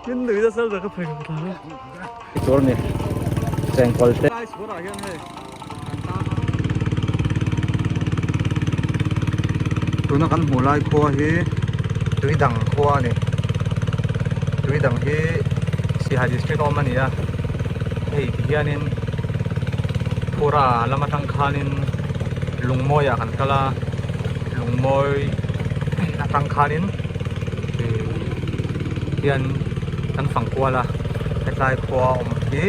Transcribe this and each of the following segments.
Min nui nasa lutuk ka phei ka thla. Tur ni chengkawl te. Lai chhur ah hian hei kan tan a. Tuna kan hmuh lai khua hi Tuidang khua a ni. Tuidang hi Sihai district a awm a ni a. Hei ti hianin Phura lam atang khanin Lungmawi ah kan kal a. Lungmawi atang khanin hian kan fang kual a hetlai khua awm hi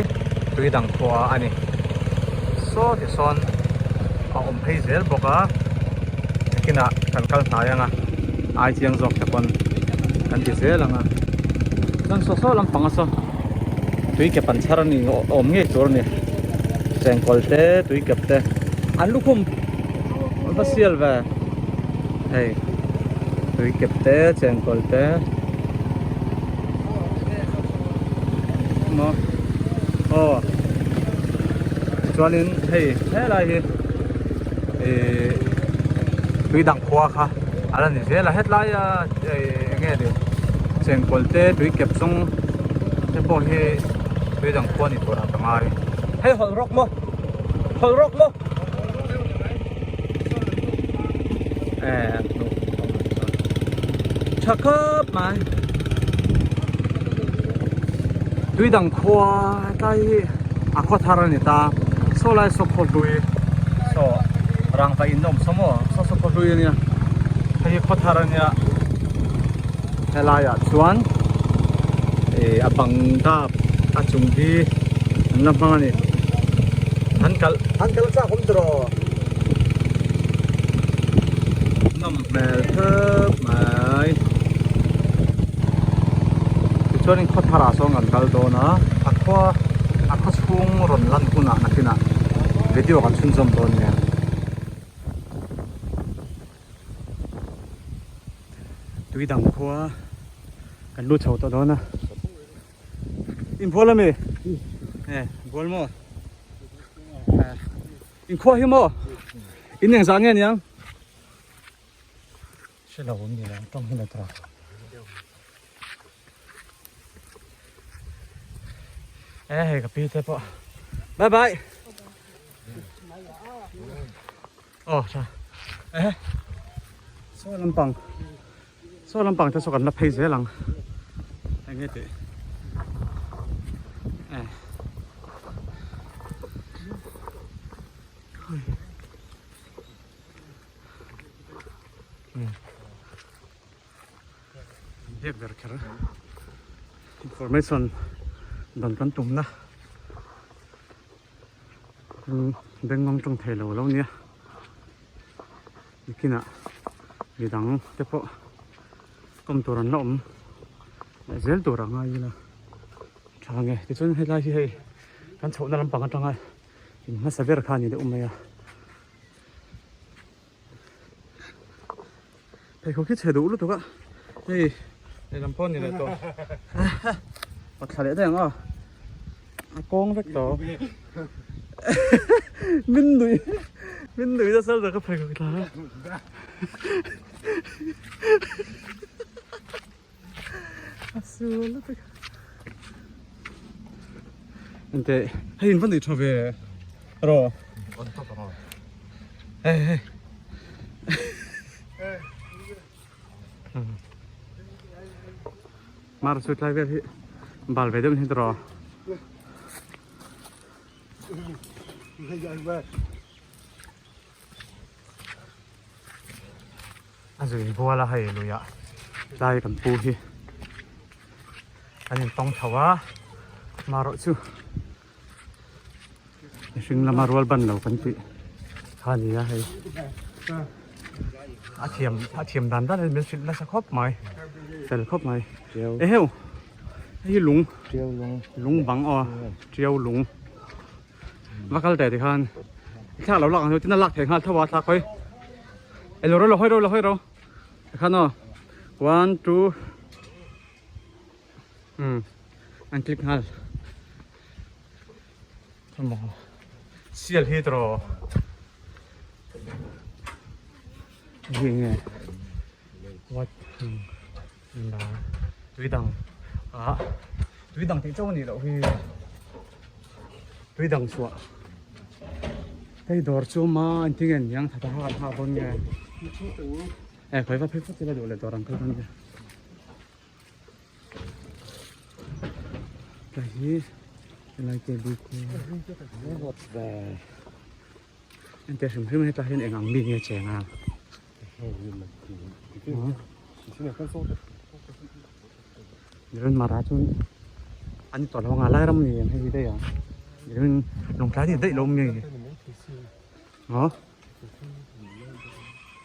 tui dang khua a ni saw ti sawn a awm phei zel bawk a nakinah kan kal hnai ang a ai chiang zawk te pawn kan ti zel ang a chuan saw saw lampang a saw tui ke pan chhar a ni awm ngei tur a ni chengkawl te tui kep te an lukhum an va sial ve hei tui kep te chengkawl te maw aw chuanin hei helai hi ihh tui dang khua kha a la ni zel a hetlai a ih eng nge ni chengkawl te tui kep zawng te pawh hi tui dang khua ni tur ah ka ngai hei hawlh rawk maw hawlh rawk maw. Tha khawp mai tui dang khua tlai hi a khaw thar a ni ta saw lai saw khaw hlui saw rangva in a awm saw maw saw saw khaw hlui a nia hei hi khaw thar a nia helai ah chuan ih a bang dap a chung hi an la hmang a ni an kalh an kalh chak awm tawh rawh nawm hmel khawp mai tichuanin khaw tharah sawn kan kal dawn a a khua a khaw chhung rawn lan hunah nakinah video kan chhunzawm dawn nia. Tui dang khua kan lut chho tawh dawn a inbual ami e bual maw inkhua hi maw in eng zah nge niang hre lo an ni lo tawng hi la tawh e hei ka pi te pawh bye bye Aw tha eh saw lampang saw lampang te saw kan la phei zel ang eng nge tih eh biak ber kher information dan kan tumna. Bengngawng tawng thei lo lo nia nikinah midang te pawh kawm tur an la awm leh zel tur a ngai ila tha nge tichuan helai hi hei kan chhohna lampang atanga in hmasa ber kha a ni deuh mai a pheikhawk hi chhe duh lutuk a hei lehlam pawh a ni leh tawh pathla leh daih ang aw a kawng vek tawh min nui min nui nasa lutuk ka pheikhawk thla a sual lutuk ente hei in va nei tha ve rawh hei hei mar chu tlai vel hi bal ve deuh ni tawh A zui bual a hei luiah tlai kan pu hi an intawng tho a marawh chu mihring lama rual ban lo kan tih kha a ni a hei a thiam a thiam dan dan in min hrilh nasa khawp mai fel khawp mai eheu hei hi lung lung bang aw tiau lung. Va kal teh tikhan i thlak lo lak ang chu tin a lak theih nghal tho a thlak hawi elo ro lo hawi ro lo hawi ro tikhan aw one two um an click nghal maw sial hi tawh hei nge what tui dang. Ah tui dang tih chauh a nih loh hi tui dang chhuah hei dawr chu ma engtin nge niang tha taka kan nghak dawn nge e khawi va phei phawt ila duh leh dawr ang kal dawn nge tlai hi helai te bik Ente hrim hrim hetah hian eng ang mi nge cheng a? Nirin mara chuan an tawh lo anga lai ram ni ang hei hi daih a. Nirin lawngtlai ni daih lo mi. Aw.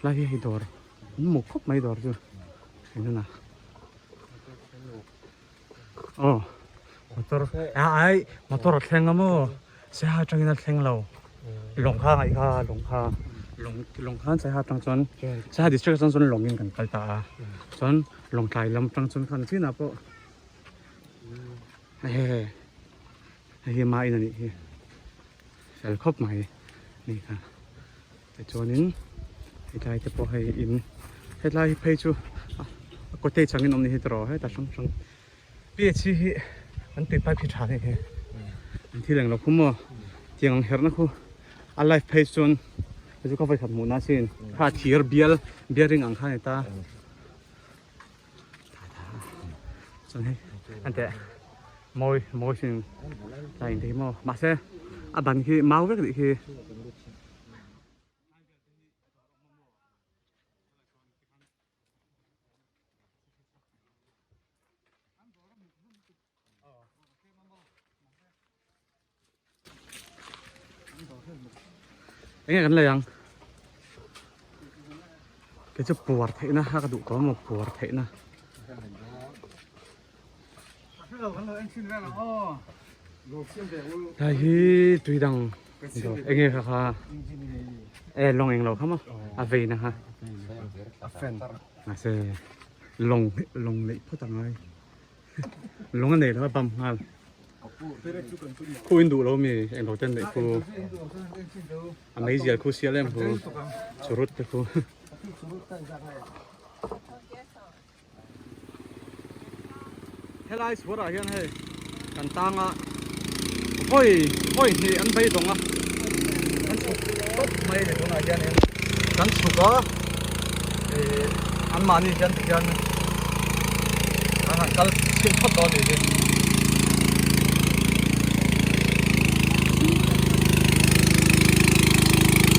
Lai hi hei dawr. An mu khawp mai dawr chu. Engena. Aw motor a ai motor a thleng a maw saiha atangin a thleng lo lawng kha ngaih kha lawng kha lawng lawng khan saiha atang chuan saiha district atang chuan lawngin kan kal ta a chuan lawngtlai lam atang chuan khan chinah pawh hei hei hi main a nih hi fel khawp mai a ni kha. Tichuanin hetlai te pawh hei in hetlai hi phei chu a cottage angin awm ni hi tiraw heta hrang hrang PHC hi an tui pipe hi tha hle hi an thil englo khu maw tiang ang herhna khu a live phei chuan hei chu ka vawikhat hmuhna asin kha thir bial bearing ang kha a ni ta chuan hei an teh mawi mawi sin a in te hi maw mahse a ban khi mau vek anih khi. Enge kan lei ang kei chu puar theih na a ka duh tawh maw puar theih na Hei hi tui dang enge kha kha e lawng eng lo kha maw a vei na kha mahse lawng lawng neih phawt a ngai lawng a nei lo a bam nghal khu in duh lo mi eng lo ten neih khu a meizial khu sial em khu churut te khu. Helai chhuarah hian hei kan tang a vawi vawi hnih an beidawng a kan chhuk tawp mai a ni tunah hianin kan chhuk a ih anmahni hian tikhian an han kal chhin phawt dawn a nih hi.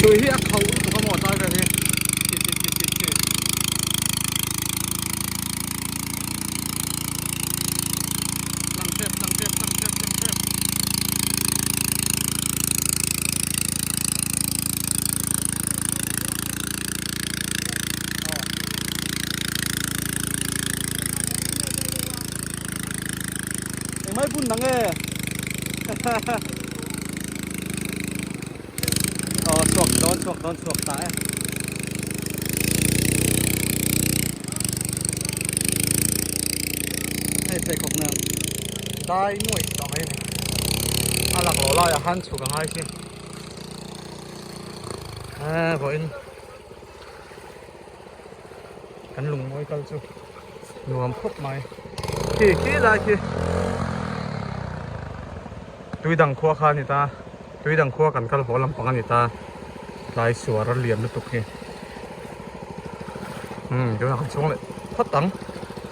Tui hi a khauh lutuk a maw tlai vel hi. Engmai bun nang e Aw chhuak dawn chhuak dawn chhuak ta e. Hei pheikhawk nen dai nuaih tawh mai a ni. A lak loh laiah khan chhuk a ngai si. Eee vawiin kan lungmawi kal chu nuam khawp mai. Khi khi lai khi tui dang khua kha a ni ta tui dang khua kan kal haw lampang a ni ta tlai suar a lian lutuk hi. Umm tunah kan chhung leh phawt ang.